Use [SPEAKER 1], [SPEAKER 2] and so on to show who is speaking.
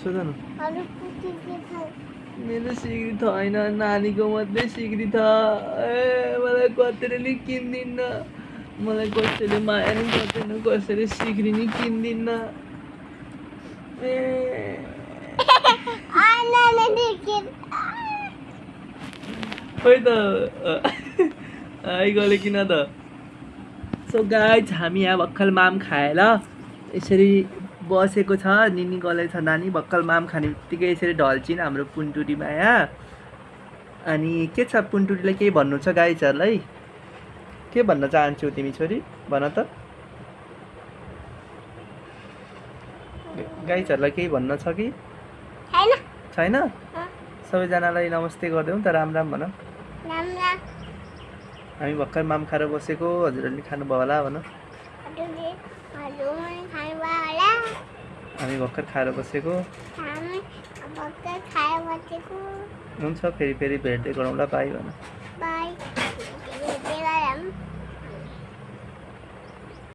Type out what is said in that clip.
[SPEAKER 1] सोध न
[SPEAKER 2] अरूको के छ
[SPEAKER 1] मेरो सिक्री छैन नानीको मात्रै सिक्री छ मलाई कतिले नि किन्दिन्न मलाई कसैले माया नि गर्दैन कसैले सिक्री नि किन्दिन्न ए
[SPEAKER 2] आनाले देखिन
[SPEAKER 1] खोइ त आइगले किन त सो गाइज हामी यहाँ भर्खर माम खाएर यसरी बसेको छ निनी गलेको छ नानी भर्खर माम खाने बित्तिकै यसरी ढल्छिन् हाम्रो पुनटुरीमा यहाँ अनि के छ पुनटुरीलाई केही भन्नु छ गाइजहरूलाई के भन्न चाहन्छौ तिमी छोरी भन त गाइजहरूलाई केही भन्न छ कि
[SPEAKER 2] हैन
[SPEAKER 1] छैन सबैजनालाई नमस्ते गरिदेऊ त राम राम भन
[SPEAKER 2] नाम
[SPEAKER 1] हामी भर्खर माम खाएर बसेको हजुरहरूले खानुभयो होला भन
[SPEAKER 2] हजुरले हजुर खाइवाला
[SPEAKER 1] हामी भर्खर खाएर बसेको
[SPEAKER 2] हामी भक्कर खाए बसेको
[SPEAKER 1] हुन्छ फेरि फेरि भेट्दै गरौँला बाई भन